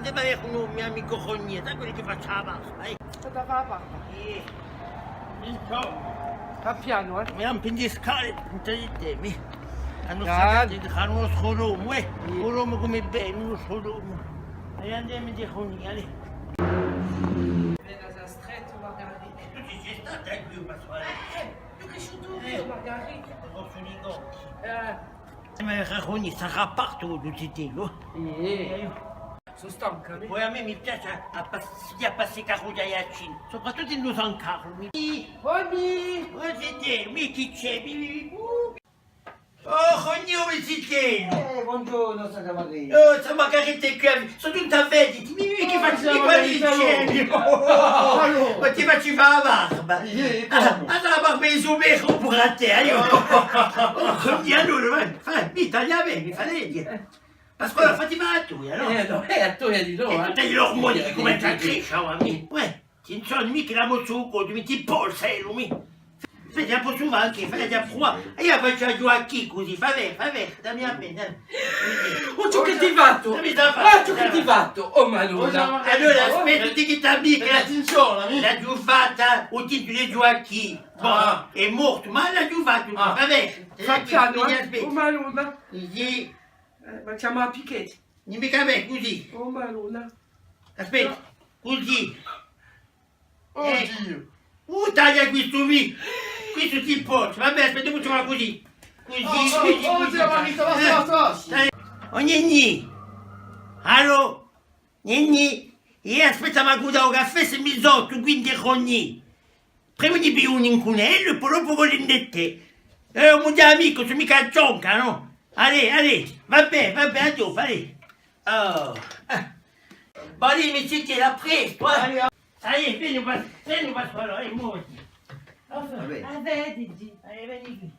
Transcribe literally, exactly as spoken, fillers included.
Devi avè un omu, mio amicu Rogné, sai quellu chì face a barba, eh? Cosa fa a barba? Eh, insomma. Fa pianu, eh? Mi rompe in di scale, in di temi. Hanno saccato il nostro omu, eh? Un omu cum'è bè, un nostru omu. È andemu di Rogné, allez. Bella, s'hè strettu, magari. Tù ci sì stata quì, ma... Eh, eh, eiu cresciutu quì, magari. Posso dì no? Eh. Ma Rogné, sarà partutu, u zitellu. Eh. Sò stanca, eh. Poi à mè mi piace à, à pass-, à passicà cù Ghjacintu, soprattuttu in u San Carlu. Mi... Boni! O zitè, mì chì ci hè? Mì, mì, mì. Uh. Oh, Rogné, o zitellu! Eh, bonghjornu, zia Margarita. Oh, zia Margarita hè quì, sò ghjuntu à vede ti, mì, mì, chì faci, mì, quale zitè? Allora. Ma ti faci fà a barba? Iè, ah, cumu? Ah, a barba hè superiore puru à tè, aiò. Oh, Rogné, allora, vai, vai, mì, taglia bè, mì, fà vede. Pasquale, fatti fà a toia, nò? Eh, nò, hè a toia di noi, eh. È tutti l'ormoni chì cumencianu à cresce, oh, mì. Uè, attenzione, mì chì la mozza u coddu, mì ti polsa, eh, mì. Fai un pò suvà ancu, fai un pò pruvà. È eiu facciu à ghjucà cusì, fà vede, fà vede, dammi a penna, dammi. Oh, ciò chì ti fattu? Dammi sta faccia, oh, ciò chì ti fattu? Oh, Madonna. Allora, aspetta, ti chì t'amica. Attenzione, mì. L'aghju fatta, u tintu di ghjucà. Bon, ah, hè mortu, ma l'aghju fattu, ah, fà vede. Fà pianu, eh. Aspetta. Oh, Madonna. Iè. Eh, ma chjama a Pichetti. Dimmi chì hè cusì. Oh, Madonna. Aspetta, cusì. Oh, eh. Dio. Uh, taglia questu mì. Questu ti pò. Vabbè, aspetta, facciu cusì. Cusì, oh, cusì, oh, cusì. Zia Margarita, basta, basta, basta. Eh, dai. O Ninnì. Allò? Ninnì, eh, aspetta, m'accudda u caffè, semu in sottu, quì in di Rogné. Prima di piglià un incunellu è po dopu volemu di tè. Eh, u mo amicu, sò micca ghjunca, nò? Allez, allez, va bè, va bè, à dopu, allez. Oh, eh. Bon, allez, mi zitè, à prestu, eh. Allez, veni, Pas-, veni, Pasquale, allez, muoviti. Vabbè. Ah, vedi, zì. Allez, veni quì.